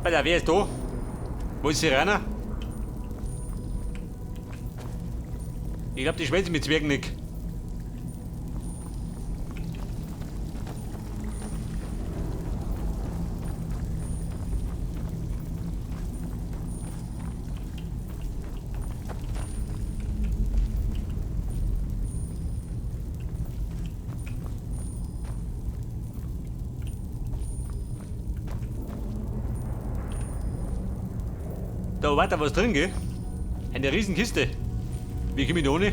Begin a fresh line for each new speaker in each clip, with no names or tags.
Bei wer ist da? Wo ist Sirana? Ich glaube, die schwätzen mit Zwergen nicht. Da war da was drin, gell? Eine Riesenkiste. Wie komme ich da ohne?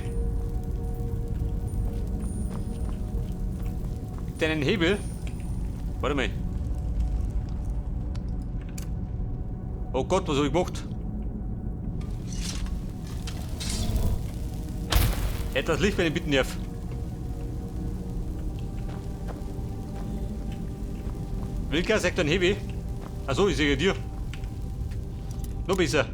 Gibt einen Hebel? Warte mal. Oh Gott, was hab ich gemacht? Etwas Licht, wenn ich bitten darf. Wilka, sagt ein Hebel. Achso, ich sehe dir. Noch besser.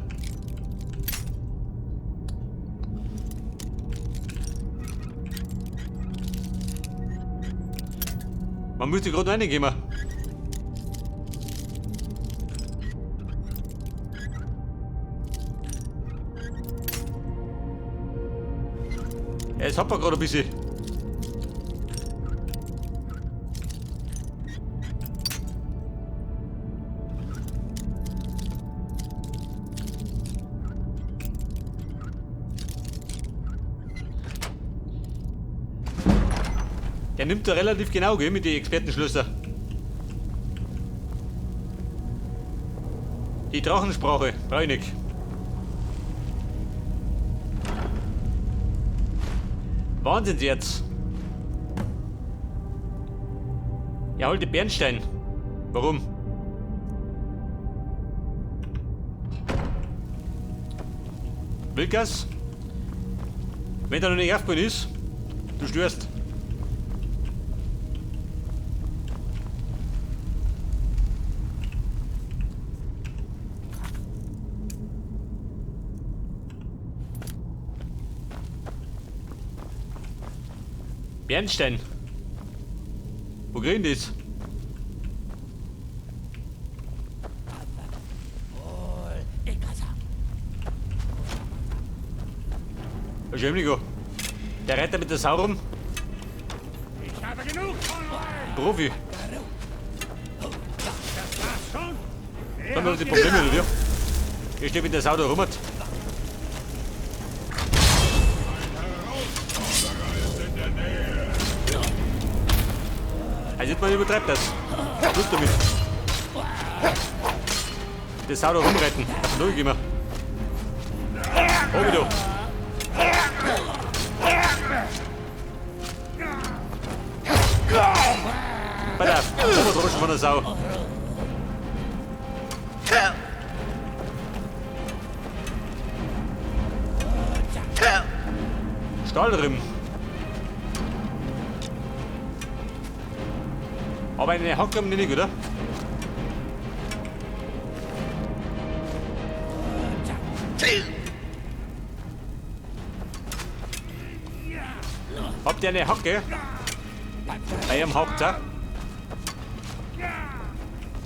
Man müsste gerade reingehen. Es hat man gerade ein bisschen. Der nimmt da relativ genau, gell, mit den Expertenschlösser. Die Drachensprache, brauch ich nicht. Wahnsinn jetzt. Ja, hol die Bernstein. Warum? Wilkas? Wenn der noch nicht aufgegangen ist, du störst. Bernstein. Wo kriegen die das? Der Reiter mit der Sau rum.
Ich habe genug von euch.
Profi.
Das war's schon.
Dann haben die Probleme mit dir. Ich stehe mit der Sau da rum. Also man übertreibt das. Schluss damit. Der Sau da rumreiten. Null immer. Oh, wieder. Bei der Obertroschen von der Sau. Stahlrim. Aber eine Hacke haben die nicht, oder? Habt ihr eine Hacke? Bei ihrem Haupt, ja?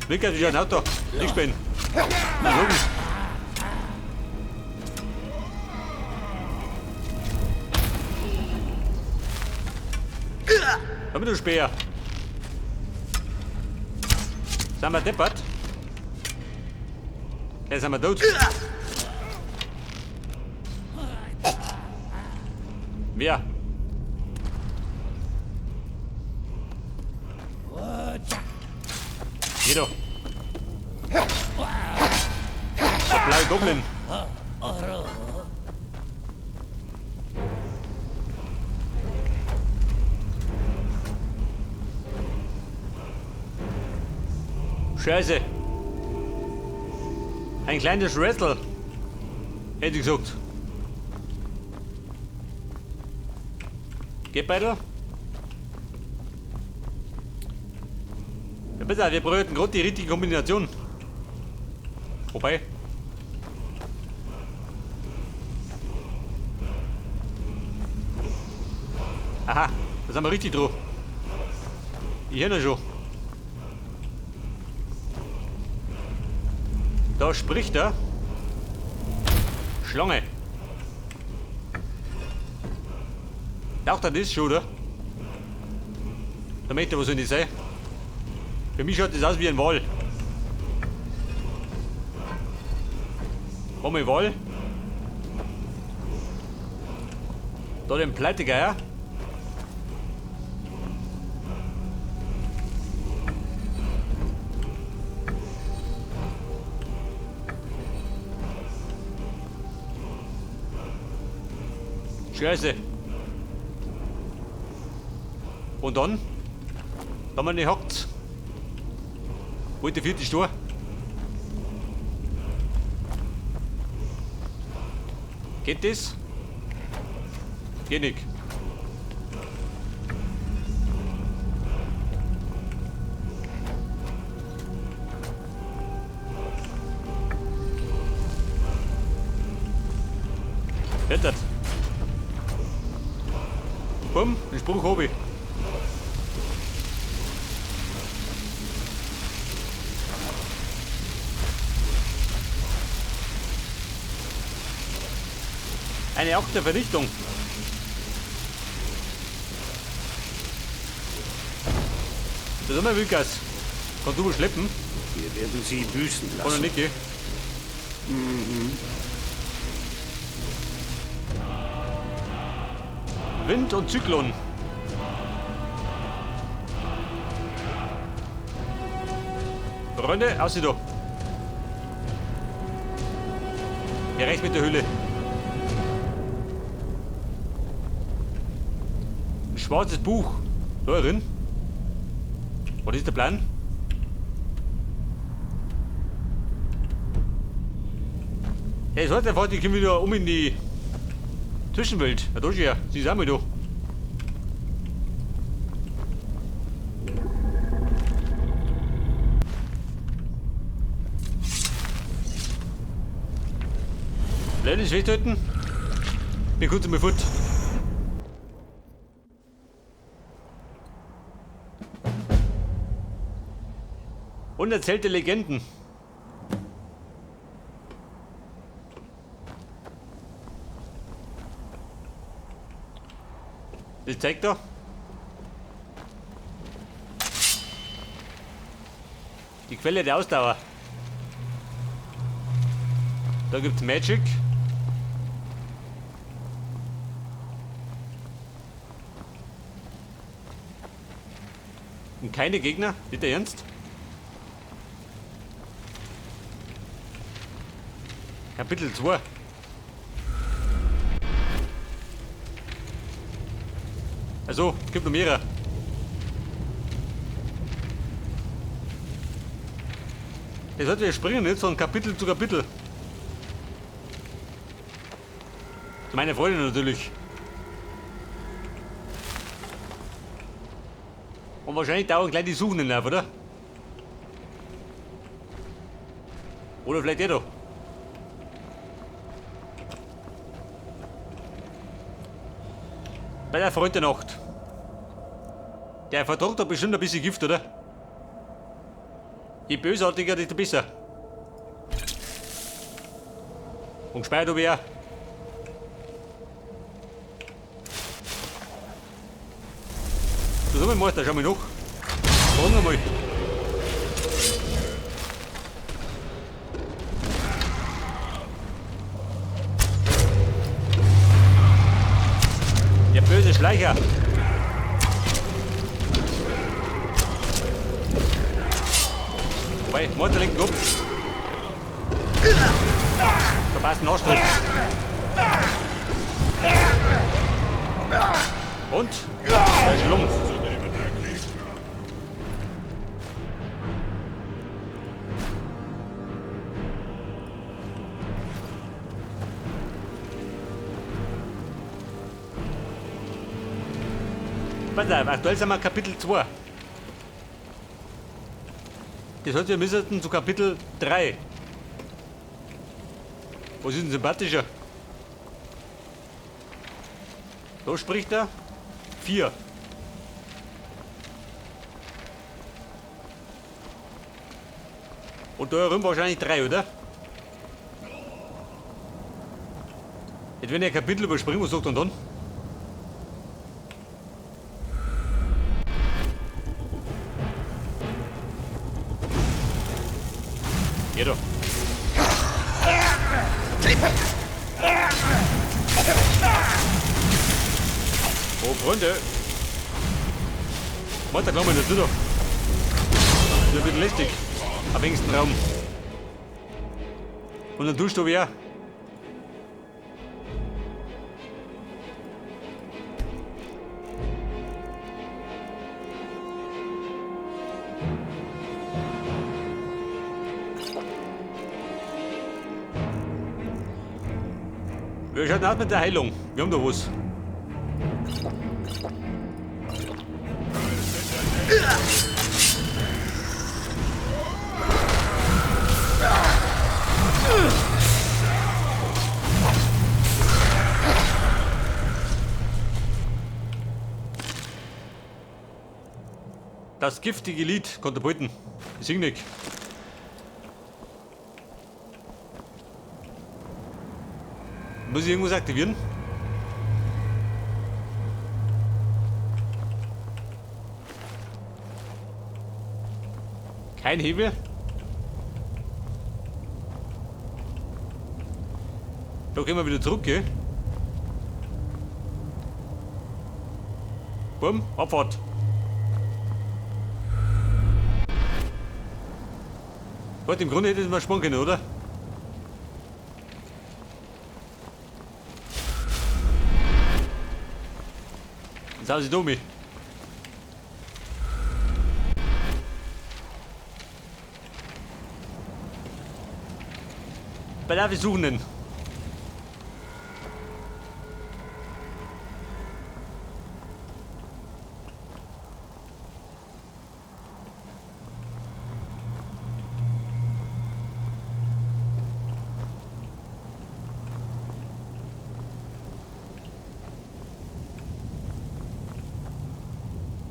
Wilke, ist ein Auto. Nicht spielen. Komm, du Speer. Sind wir deppert? Jetzt sind wir tot. Wer? Geh doch. Der blaue Goblin. Scheiße. Ein kleines Rattle. Hätte ich gesagt. Geht weiter. Ja, bitte, wir brauchen gerade die richtige Kombination. Wobei. Aha, da sind wir richtig drauf. Ich höre schon. Da spricht er. Schlange. Taucht er das schon, oder? Da möchte was soll das sein? Für mich schaut das aus wie ein Wal. Haben wir Wal? Da den Pleitegeier. Scheiße. Und dann? Da man nicht hackt. Wo ist der vierte Stor? Geht das? Geht nicht. Rettet. Bumm, den Spruch hab ich. Eine Acht der Vernichtung. Das ist immer Wilkas. Kannst du schleppen?
Wir werden sie büßen lassen.
Oder Niki?
Mhm.
Wind und Zyklon. Freunde, aussieht da. Hier rechts mit der Hülle. Ein schwarzes Buch. Da drin. Was ist der Plan? Ja, ich sollte einfach, die kommen wieder um in die Zwischenwelt. Ja, da ist ja. Sie ist auch mal da. Leute, festhalten. Bin kurz einmal fort. Unerzählte Legenden. Das zeigt da. Die Quelle der Ausdauer. Da gibt's Magic. Und keine Gegner? Nicht der Ernst? Kapitel 2. Also, es gibt noch mehrere. Jetzt sollte wir springen jetzt von Kapitel zu Kapitel. Zu meiner Freude natürlich. Und wahrscheinlich dauern gleich die Suchenden auf, oder? Oder vielleicht der da. Bei der Freund der Nacht. Der vertragt doch bestimmt ein bisschen Gift, oder? Je bösartiger, desto besser. Und gespeichert hab ich auch. Das haben wir gemacht, da schauen wir noch. Fragen wir mal. Der böse Schleicher. Wobei, Motor lenkt ab. Verpasst einen Arschtritt. Und? Der Schlumpf. Pass auf, aktuell sind wir Kapitel 2. Das heißt, wir müssen zu Kapitel 3. Was ist denn sympathischer? Da spricht er. 4. Und da herum wahrscheinlich 3, oder? Jetzt wenn ich ein Kapitel überspringe, was sagt er dann? Ja da. Oh Freunde! Warte, glaub mir nicht, da. Das ist ein bisschen lästig. Am engsten Raum. Und dann tust du wer? Wir schauen aus mit der Heilung. Wir haben da was. Das giftige Lied konnte beuten. Ich sing nicht. Muss ich irgendwas aktivieren? Kein Hebel. Da gehen wir wieder zurück, gell? Bumm, Abfahrt. Warte, im Grunde hätte ich mal sparen können, oder? Jetzt haben sie dumm. Bei der Suchenden.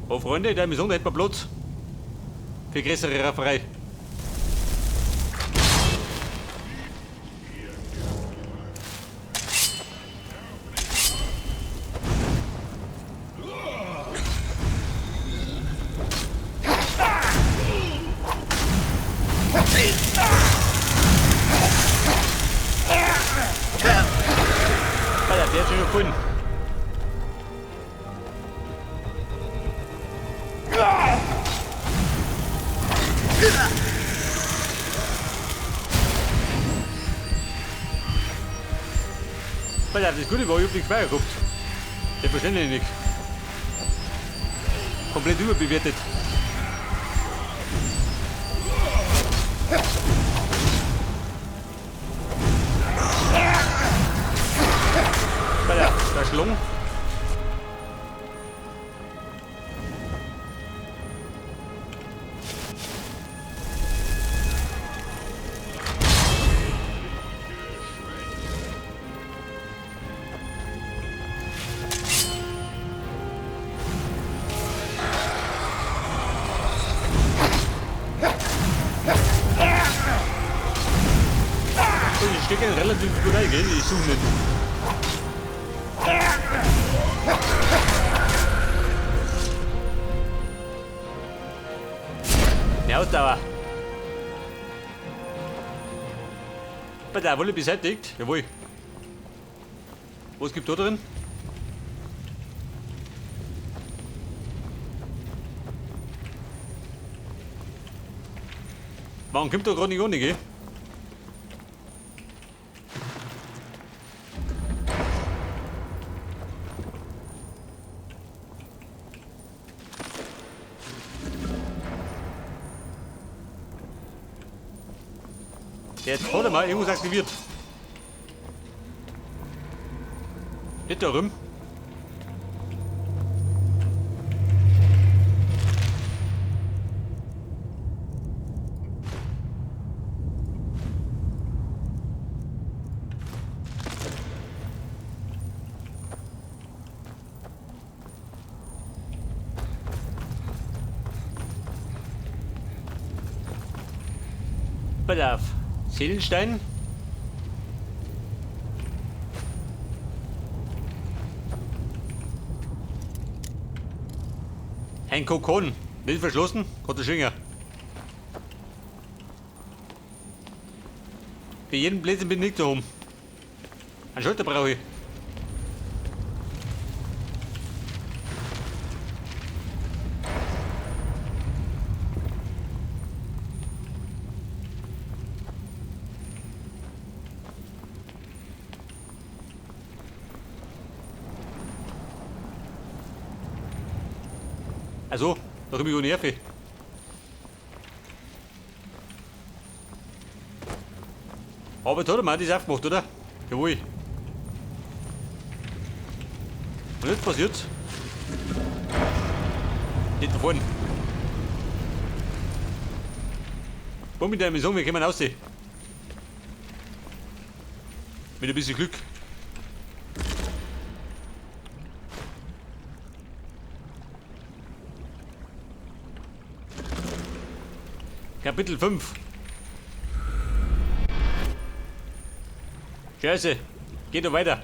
Oh Freunde, in der Mission hätten wir Platz für größere Rafferei. Alter, der hat schon gefunden. Alter, das Gute war, ich hab den Speicher gehabt. Selbstverständlich nicht. Komplett überbewertet. Alter, da Schlung. Die stecken relativ gut ein, gell? Ich suche nicht. Mehr Ausdauer. Bei der Wolle beseitigt? Jawohl. Was gibt da drin? Warum kommt da gerade nicht ohne, gell? Jetzt hat er mal irgendwas aktiviert. Nicht da rum. Pass auf. Seelenstein. Ein Kokon. Nicht verschlossen, kann der Schinger. Für jeden Blödsinn bin ich nicht da oben. Einen Schalter brauche ich. Also, da komme ich ohne Nerven. Aber jetzt hat er mal das aufgemacht, oder? Jawohl. Und jetzt passiert? Nicht da vorne. Wo mit der Mission, wir kommen raus. Mit ein bisschen Glück. Kapitel 5. Scheiße, geht doch weiter.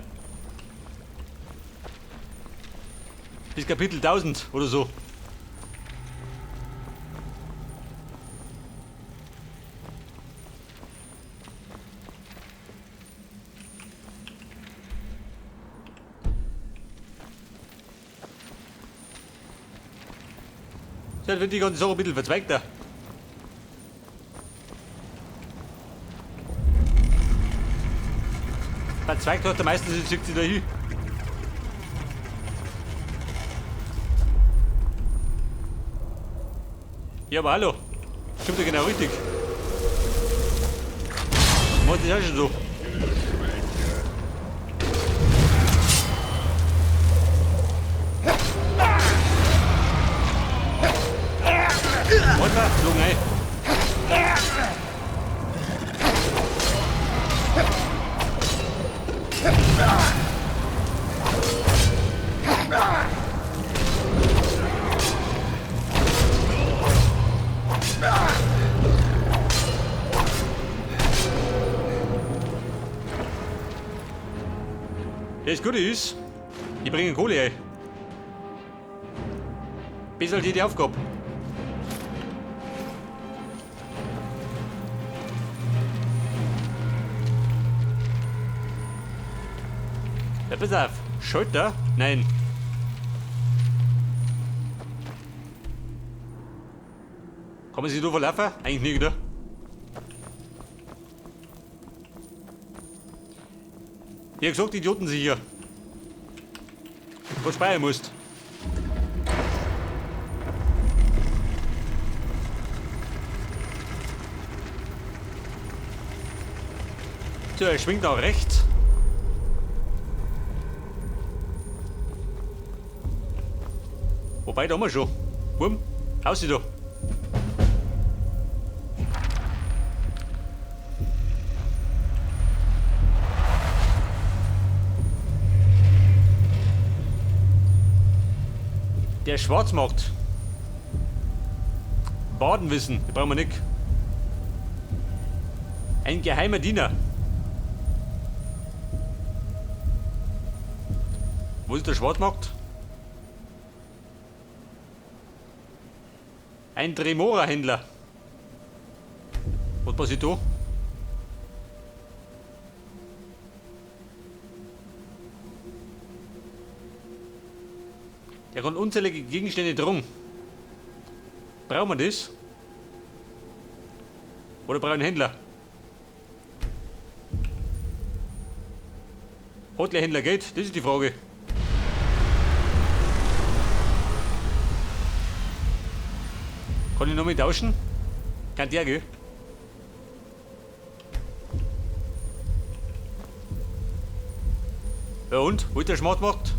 Bis Kapitel 1000 oder so. So, wird die ganze Sache ein bisschen verzweigter. Verzweigt hat der meistens, schickt sie da hin. Ja, aber hallo. Stimmt ja genau richtig. Macht das auch schon so. Warte mal, flogen ein. Das Gute ist, die bringen Kohle ein. Besser als jede Aufgabe. Ja, pass auf. Schalter? Nein. Kann man sich da verlaufen? Eigentlich nicht, oder? Ich hab gesagt, Idioten sicher. Was speichern musst. So, er schwingt nach rechts. Wobei, da haben wir schon. Bumm, aus da. Der Schwarzmarkt. Badenwissen, den brauchen wir nicht. Ein geheimer Diener. Wo ist der Schwarzmarkt? Ein Dremora-Händler. Was passiert da? Der kann unzählige Gegenstände drum. Brauchen wir das? Oder brauchen wir einen Händler? Hat der Händler Geld? Das ist die Frage. Kann ich noch mit tauschen? Kann der, gell? Ja und? Wo ist der Schmartmarkt?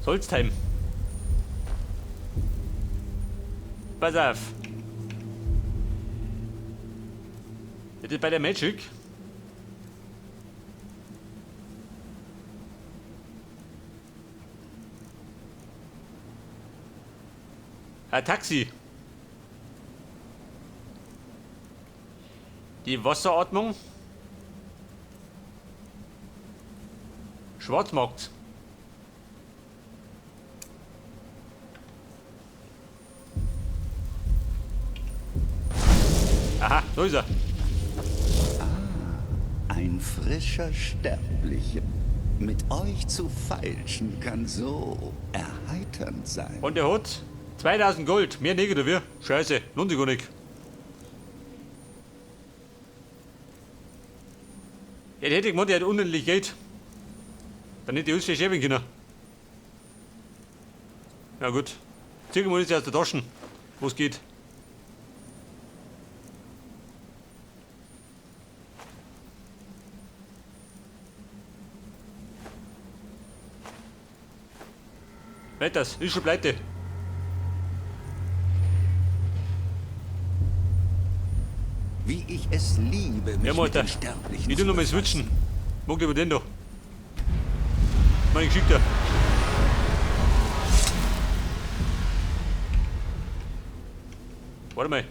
Solstheim. Pass auf. Das ist bei der Magic. Ein Taxi. Die Wasseratmung. Schwarzmarkt. Aha, da ist er.
Ein frischer Sterblicher. Mit euch zu feilschen kann so erheiternd sein.
Und der hat 2000 Gold. Mehr nicht, oder wie? Scheiße, lohnt sich gar nicht. Ja, der hätte gemeint, der hat unendlich Geld. Dann hätte ich alles schäben können. Ja gut. Zieh mal das aus der Tasche. Was geht? Wetters, ist schon pleite.
Wie ich es liebe, mich
Ja,
mit
Alter.
den Sterblichen
Ich tu
zu
noch mal
befassen.
switchen. Mag lieber den da. Mein Geschickter. Warte mal.